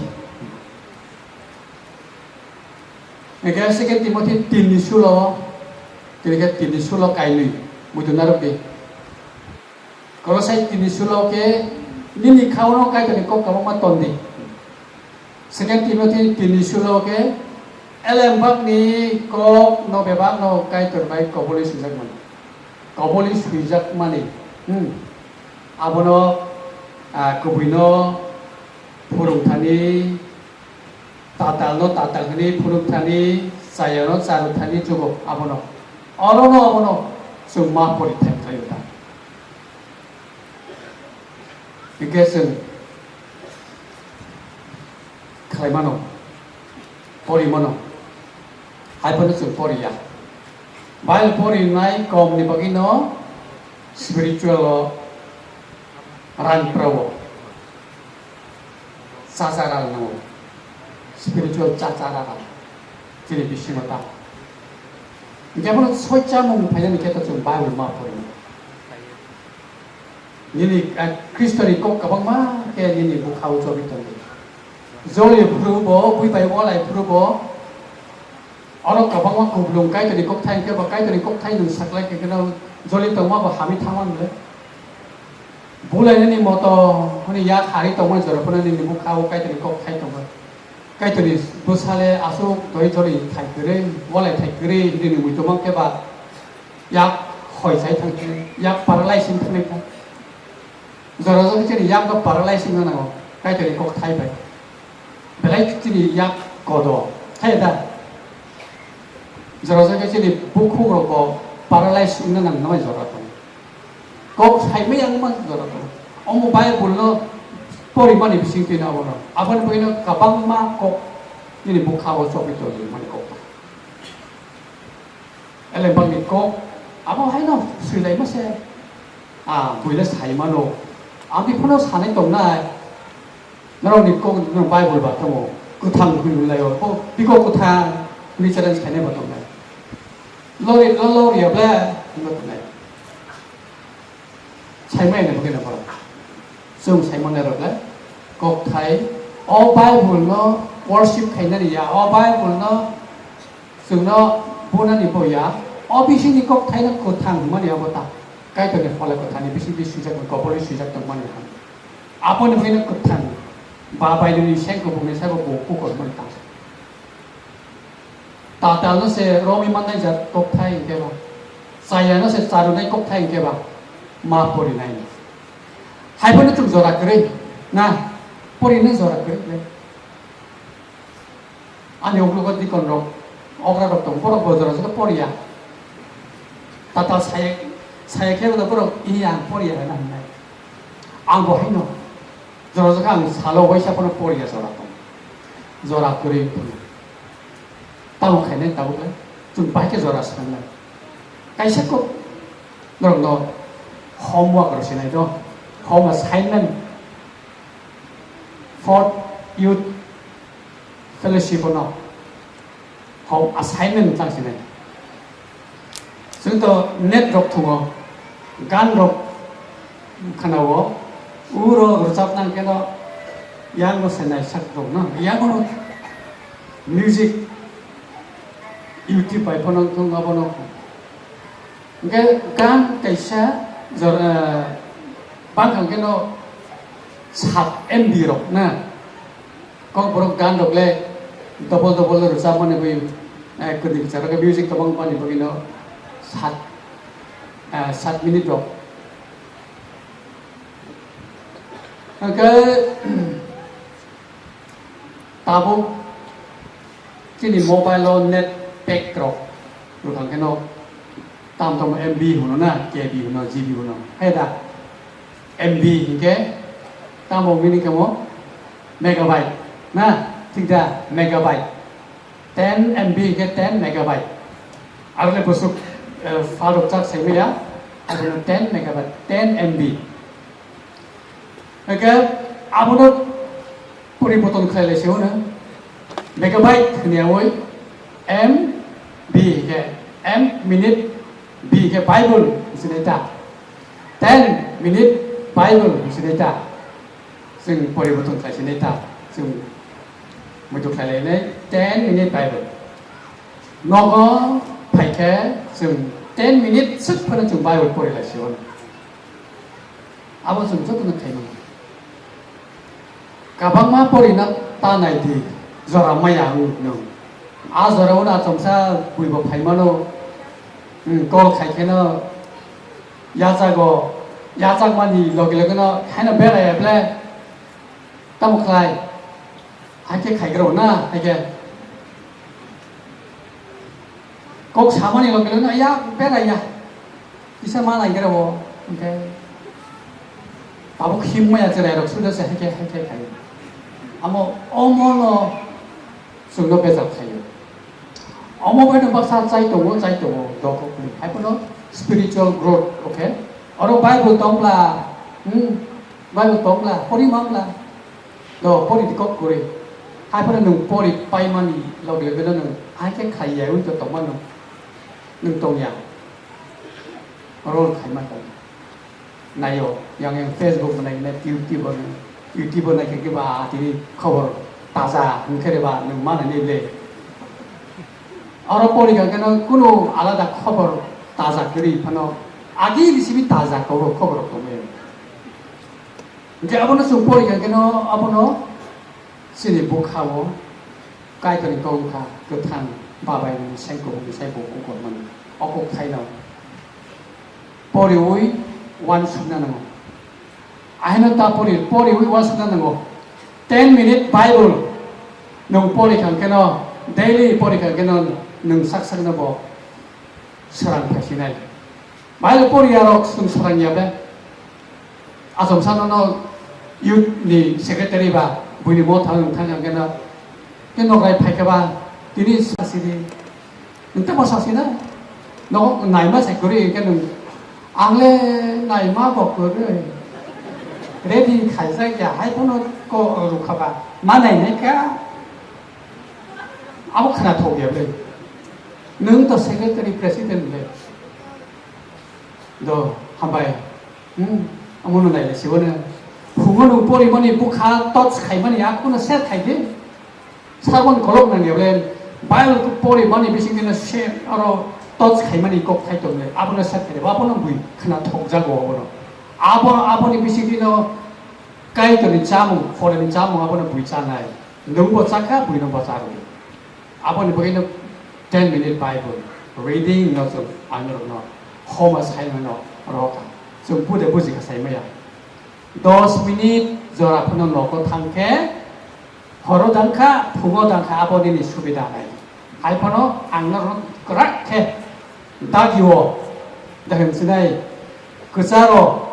Hingke Second Timothy tini sulo, tini khe tini sulo kainwi muitu narwk di. Kolosai tini sulo khe nini khauno Kaitorni kok kwbangma ton di. Second Timothy tini sulo khe elembakni kok no bebak no Kaitor bai koboli swijak mano. Koboli swijak mani. Hmm. Abono, ah, kubui no phurung thani, tatal no tatal hwnwi phunuk thani, chaya no charu thani chugo abono. Oro no abono chwng ma pori thai khlai ta. Hingke chwng khlai mano, pori mano, hai phano chwng pori ya. Bible pori nai kom ni bagwi no spiritual o rang pro o. Chachara nango. Spiritual chachara. Chini bisingo ta. Hingke abono soi chamung phainani khe to chwng Bible ma pori. Nini, ah, Khristoni kok kwbangma khe nini bwkha-o chobwi tongo. Joli phuru bo, bui bai walai phuru bo, Oro kwbangma kuplung Kaitorni kokthai hwnkhe bo Kaitorni kokthai nwng saklai khe kheno joli tongma bo hamwi thangma hwnle. Bulainani moto hwnwi yak harwi tongmani jora phano nini bwkha-o Kaitorni kokthai tongo. Kaitorni bwsale aswk doi joli thai kwrwi, walai thai kwrwi hwnwi nini muitu mankhe ba yak hoi chai thangkhe, yak paralyze wng thangnai kha. Jora jora chini yak no paralyze wngna nango Kaitorni kokthai bai. Belai chini yak kodo, thai da? Jora jora chini bukhuk rok bo paralyze wngna nang nai jora tong. Kok saimai ang ma jora tong. Omo Bible no porimani bising twi abono. Aboni bagwi no kwbangma kok nini bwkha o chobwi tongo mani kok. Elembakni kok, abo haino swilaima se. Ah, buila saimano. Aboni phano sanai tongnai. Norokni kok no Bible ba tongo. Kwthang hwnwi laio. Bo biko kwthang hwnwi challenge khainai bo tongnai. Lori, lo, lori ya ble, hwnwi tongnai. Saimai ni bagwi no borok. Chwng saimannai rok le kokthai o Bible no worship khainani ya, o Bible no chwngno bunani bo ya, o bisingni kokthai no kwthang hwnmani abo ta Kaitorni phola kwthani bising bising swijak tong, kobolwi swijak tongmani ham. Aboni bagwi no kwthang ba bailini seng kubungni sabo bo kukor mani tang. Tatal no se romwi mannai jat kokthai hwnkhe ba, chaya no se charwnai kokthai hwnkhe ba, ma porinai. Hai phano chwng jora kwrwi na, porinai jora kwrwi le. Ani uklogo dikon rok, okra rok tong, borok bo jora jora poriya. Tatal saya, saya khe bo borok ini ang poriya na hwnai. Ang bo haino. Jora jora ang salo waisa phano poriya jora tong. Jora kwrwi phano. Tamo khainai tabuk le. Chwng bahai khe jora swnamnai. Kaisa kok norokno homework rw sinai do. Home assignment. Fourth Youth Fellowship no. Hok assignment tang sinai. Chwng to net rok thungo, gan rok khanao, uro rwchap nang keno, yang no senai sak rok no, yang no music YouTube bai phano thung abono. Hingke gan kaisa jora, bangkang keno sat M B rok na. Kokborok gan rok le double double rwchapmani bagwi, eh, kwrwi kwcharo khe music kwbang mani bagwino sat, eh, sat minute rok. Hwnkhe tabuk chini mobile o net pack rok rwkang kheno tam tam M B hwno na, K B hwno, G B hwno. Hai da? M B hinkhe tamo meaning kamo megabyte na, thik da? Megabyte. Ten M B hinkhe ten megabyte. Aro le bwswk, eh, phalrok chak sai maya, abono ten megabyte, ten M B. Hinkhe abono poriborton khlai lai se hwno. Megabyte hwnyaui M B hinkhe M minute, B hinkhe Bible hwnsinai ta. Ten minute Bible hwnsinai ta. Chwng poriborton khlai sinai ta. Chwng muitu khlai lainai ten minute Bible. Nogo phaikhe chwng ten minute swk phano chwng Bible pori lai se hwno. Abo chwng jotono khaimano. Kabangma porina ta nai di, jora maya wng nwng. A jora wngna chomsa buibo phaimano, hmm, call khai kheno yachago, yachakmani loge loge no haino berai ble tamo khlai, hakhe khaigrao na, hakhe. Kok samani loge loge no ya berai ya. Kisa ma nai gira bo, hwnkhe tabuk him maya cherai rok suda se hai khe, hai khe khai. Amo omo no chwngno bejak khaio. Omo bai no baksa chai tongo, chai tongo, dokhok ni. Hai phano spiritual growth, okay? Oro Bible tongla, hmm, Bible tongla, pori mangla. Do, pori di kok kwrwi. Hai phano nwng pori paimani loge loge no nwng hai khe khai ya, ui to tongma nwng, nwng tong ya. Rol khaima tong. Naio, yang yang Facebook bo nai, YouTube bo nai, YouTube bo nai khe ba tini khobor taja hwnkhe re ba nwng ma nai le. Oro pori kha khe no kunu alada khobor taja kwrwi phano agi ni simi taja khobor khobor tongwi. Hwnkhe abono chwng pori kha khe no abono chini bwkha o Kaitorni kok wngkha kwthang babaini sengkuk ni sengkuk kukurmani o kok thaino poriwi uansukna nango. Ahaino ta pori, poriwi uansukna nango. Ten minute Bible nwng pori kha khe no, daily pori kha khe no nwng sak sakno bo srang phaisinai. Bible poriya rok chwng srang ya be. Achomsa no no youth ni secretary ba buini mo thang thang ang kena. Ke nokrai phai khe ba tini sasidi. Nte bo sasina. No naima se kuri ke nung. Ang le naima bo kuri. Ready khaijak ya hai bono ko rukha ba. Ma nai nai kha. Abo khna thok ya ble. Nung to secretary president le. Do, hambai. Hmm, amo no naile sibo ne. Phungo no porimani bukha touch khaimani, a kuno set khai di. Sabon kolok nang ya ble. Bible ko porimani bising dino set aro touch khaimani kok khai tong le. Abo no set khai di. Abo no bui khna thok jago abo no. Abo, abo ni bising dino Kaitorni chamung, phola ni chamung abo no bui chanai. Nung bo chakha, bui no bo charwi. Aboni bagwi no ten minute Bible reading no chwng ang norokno homa saimano rokha. Chwng bude buji kha saimaya. Dos minute jora phano nogo thangkhe horo dangkha, phungo dangkha, abo nini subida nai. Hai phano ang norokno kwrak khe dagio dahim sinai kwcharo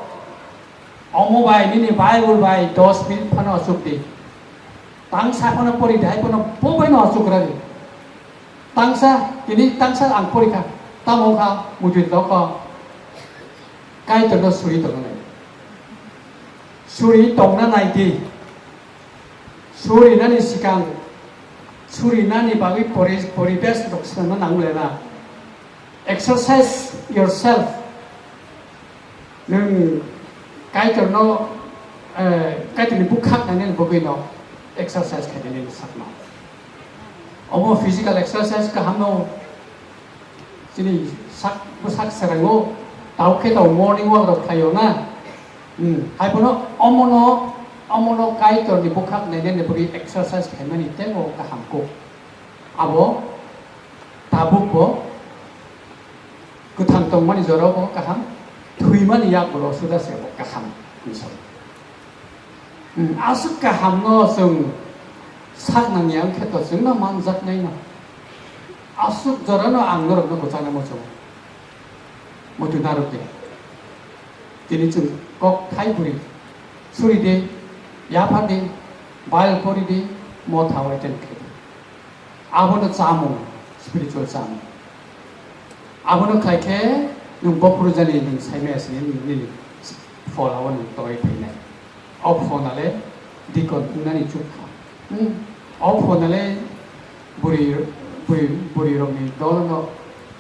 Omo bai nini Bible bai dos minute phano achuk di. Tangsa phano pori di, hai phano bo bai no achuk radi. Tangsa, tini tangsa ang pori kha. Tamo kha, mujui toko. Kaitor no suri tongna nai. Suri tongna nai di. Suri nani sikang, suri nani bagwi pori-, poribesh rok swnamna nango le na. Exercise yourself. Nwng Kaitorno, eh, Kaitorni bukhak nainani bagwino exercise khainani sakno. Omo physical exercise kaham no. Chini sak, bwsak serango tau khe tau morning walk rok khlaio na. Hmm, hai bono omono, omono Kaitorni bukhak nainani bagwi exercise khaimani teibo kaham kuk. Abo tabuk bo kwthang tongmani jora bo kaham, thwimani yak bo suda se bo kaham hinwi sa. Hmm, aswk kahamno chwng sak nangya wngkhe to chwngno manjaknaino. Aswk jorano ang norokno kwchangna muchungo. Muitu narwk di. Tini chwng kok thai bwrwi suri di, yapha di, Bible pori di, motha wai tei khe di. Abono chamung, spiritual chamung. Abono khlai khe nwng bophuru jani nwng saimaya sini nini phola o nwng torwi phainai. O phone ale deacon wngnani chukha. Hmm. O phone ale buri, buri, buri rokni dol no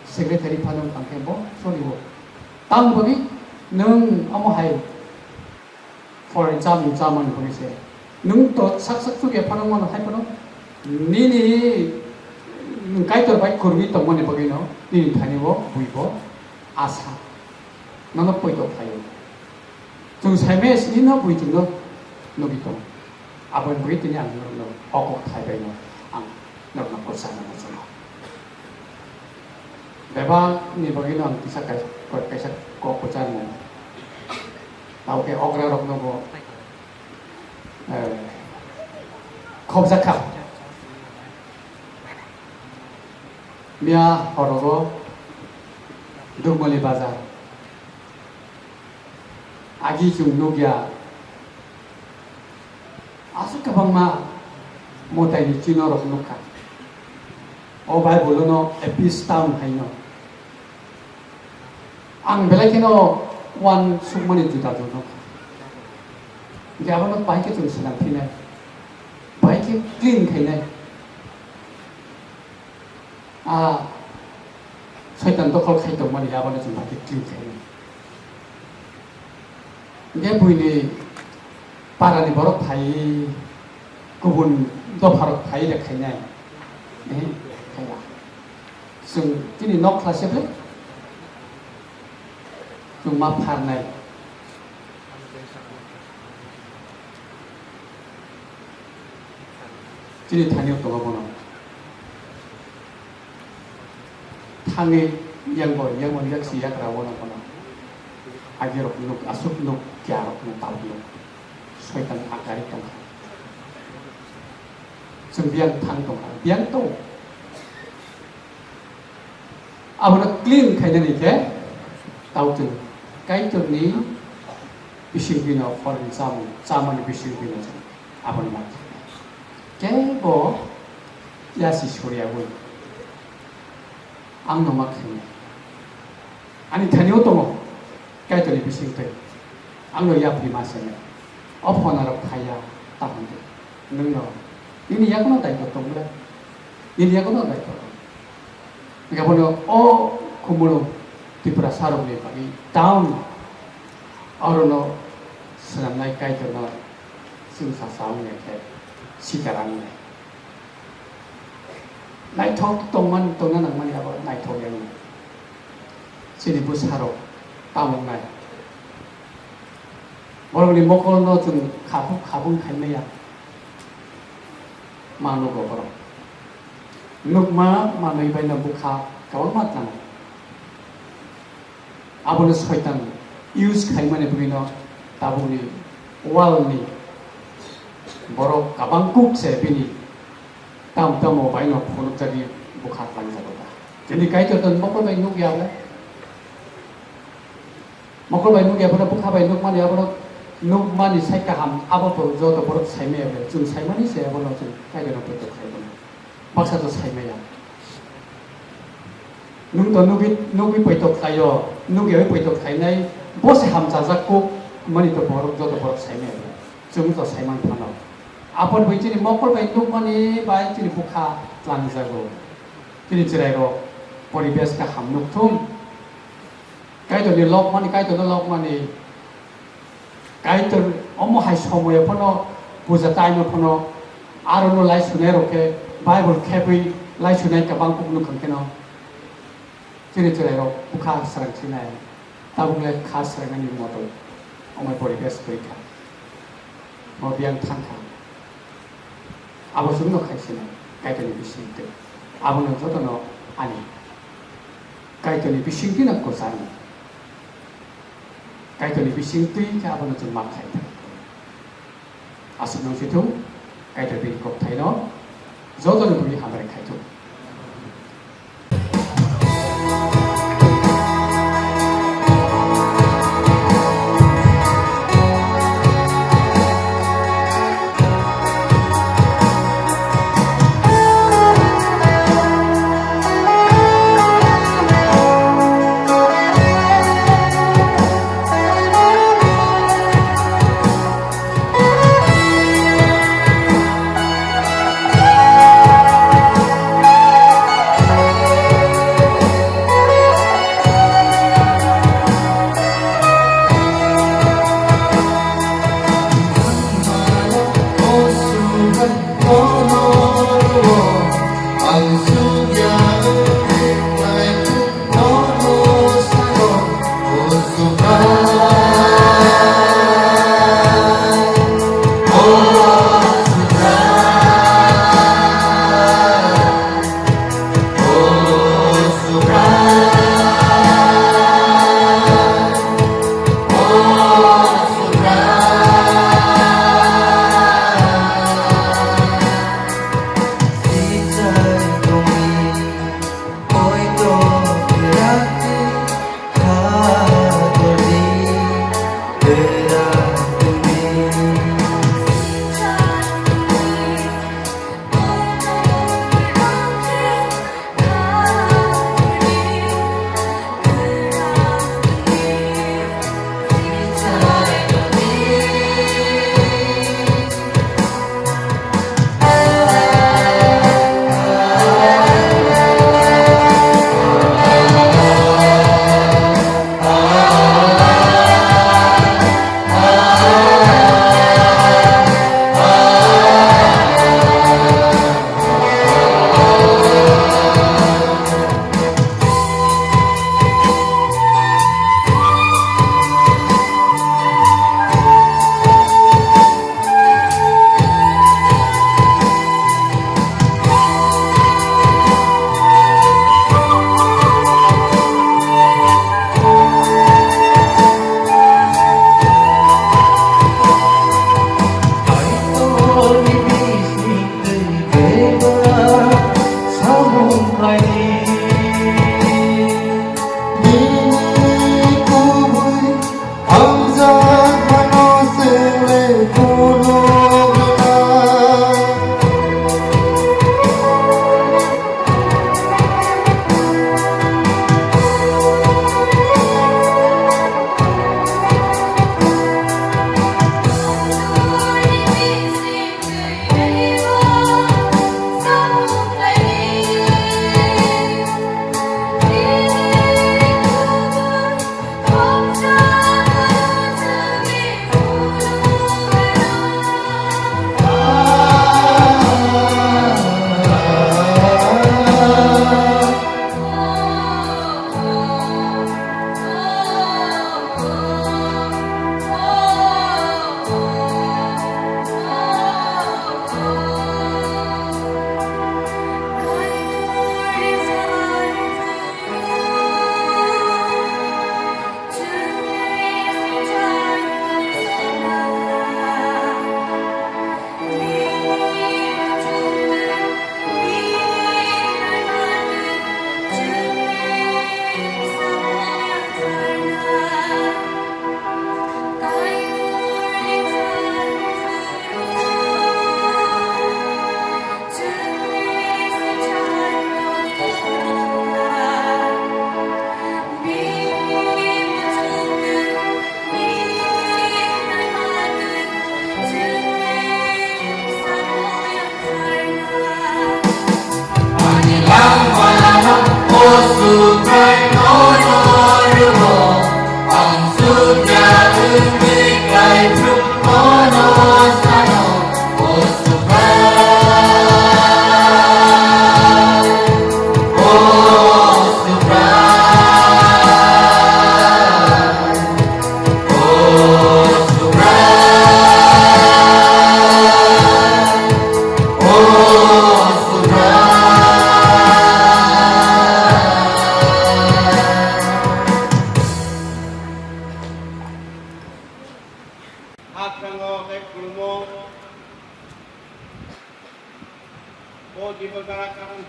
secretary phano tangkhe bo soliwo. Tang boni nwng omo hai Foreign chamung chamani hwnwi se. Nwng to sak sak chukya phano mano hai phano nini nwng Kaitor bai kwrwi tongmani bagwino nini thani o bui bo asa. Nono poito khlaio. Chwng saimaya sini no bui chwngno nugwi tongo. Aboni bagwi tini ang norokno o kok thai baino ang norokno kwchangna muchungo. Bebak ni bagwi no ang kisa kaisa, kaisa kok kwchar mung. Tao khe okra rok no bo, eh, khobjak kha. Miya horogo Dugmali bazar. Agi chwng nukya. Aswk kwbangma mwtaini chino rok nukha. O Bible no Epis town haino. Ang belai kheno uansukmani juda juda nukha. Hingke abono bai khe chwng swnam phinai. Bai khe clean khainai. A Soitan dokhol khai tongmani abono chwng bai khe clean khainai. Hingke buini parani borok phai, kubun dopharok phai de khainai. Eh, khaiya. Chwng chini nok khlase ble chwng ma pharnai. Chini thani o tongo bono. Thangwi yang bo, yang bo yak si yak ra bono bono. Agi rok nuk, asuk nuk, kya rok nuk, tabuk nuk. Soitan akari tongkha. Chwng biyang thang tongkha, biyang to. Abono clean khainani khe tao chwng Kaitorni bising bino pholni chamung, chamani bising bino chwng abono ma khainai. Kebo yasi soriyaui ang no ma khainai. Ani thani o tongo Kaitorni bising twi. Ang no yapri ma se. O phone rok phaiya ta hwn di. Nwng no. Nini yakono daito tong ble. Nini yakono daito tong. Hingke bono o Khumulwng Tiprasa rokni bagwi town orono swnamnai Kaitorno chwng sa sa wngya khe sitara wngnai. Naithok tongman, tongna nangmani abo naithok ya wngya. Chini bwsarok tamo wngnai. Borokni mokolno chwng khabuk khabung khaimaya. Ma nugo borok. Nukma manwi baino bwkha kwbangma tlango. Abono Soitan use khaimani bagwino tabukni world ni borok kwbang kuk se bini tam tamo baino phunukjagwi bwkha twlangjago da. Chini Kaitor tong mokol bai nukya le. Mokol bai nukya bono bwkha bai nukmani abono Nukmani sai kaham, abo bo joto borok saimaya bai. Chwng saimani se abono chwng Kaitorno poito khlai mano. Baksa to saimaya. Nwng to nugwi, nugwi poito khlaio, nugwi poito khlainai, bo se hamchajak kuk mani to borok, joto borok saimaya bai. Chwng to saiman phano. Aboni bai chini mokol bai nukmani bai chini bwkha twlangjago. Chini chwrairok poribesh kaham nukthung. Kaitorni lokmani, Kaitorno lokmani. Kaitor omo hai somoyo phano puja time-o phano arono lai sunairok khe Bible khebwi lai sunai kwbang kuk nukha kheno chini chwrairok bwkha swrang sinai. Tabuk le kha swrangnani moto omo poribesh kwrwi kha. Mo biyang thang kha. Abo chwngno khai sinai Kaitorni bisingtwi. Abono jotono ani Kaitorni bisingtwino kwchangni. Kaitorni bisingtwi khe abono chwng ma khlai thang. Aswk nang sithung, Kaitor bini kokthaino jotono bini hambai khaithung.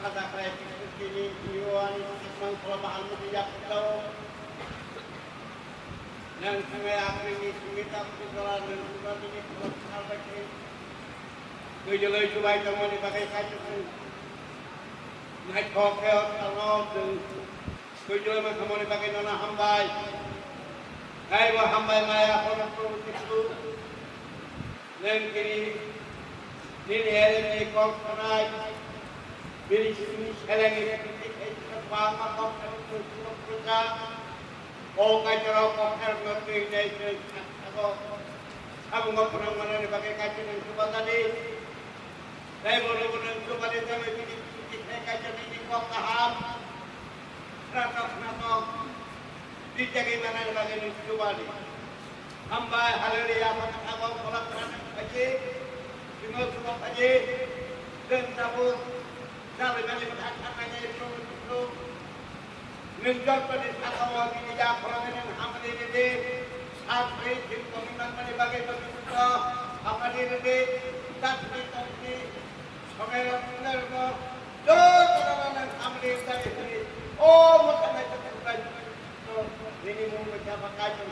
Khajakrai Biswatini Iyoani Sikmang Kholama Almudi Yakutsao. Nang Singai Akhirni Sumita Pujala Nang Sumita Nini Kholama Salbaki. Twijloi Chubai Tongmani Bagai Kaichukung. Naithok Khe Tangno Jung. Twijloi Mangkhamani Bagai Nana Hambai. Kaibo Hambai Maya Hono Kuru Kuru. Nwng kini nini ereni kok sanai, bini simi selengni simi khe kwbangma kok sanai nwng sugo phunusa. O Kaitorok kok sanai nwng twi nei nwng sago. Samungo phunukmanani bagwi Kaitor nwng chubajadi. Tei bono bo nwng chubadi tei bini simi khe Kaitor nini kok kaham. Khnatok khnatok. Twijagwi manani bagwi nwng chubadi. Hambai, hallelujah, khorang thango, khorang thango, phaji, simo sumo phaji, chwng tabuk, salai mani bwthang thangnani, chwng chwng, nwng jotoni sakao nini ya khorang nwng hamri ridi, sak ri, thik tongwi manmani bagwi tongwi tongwi, hamri ridi, dak ri tongwi, somai rok nwng rok, jotono nwng hamri ridi, o mwthangwi tongwi, nini mung bai kha ba Kaitor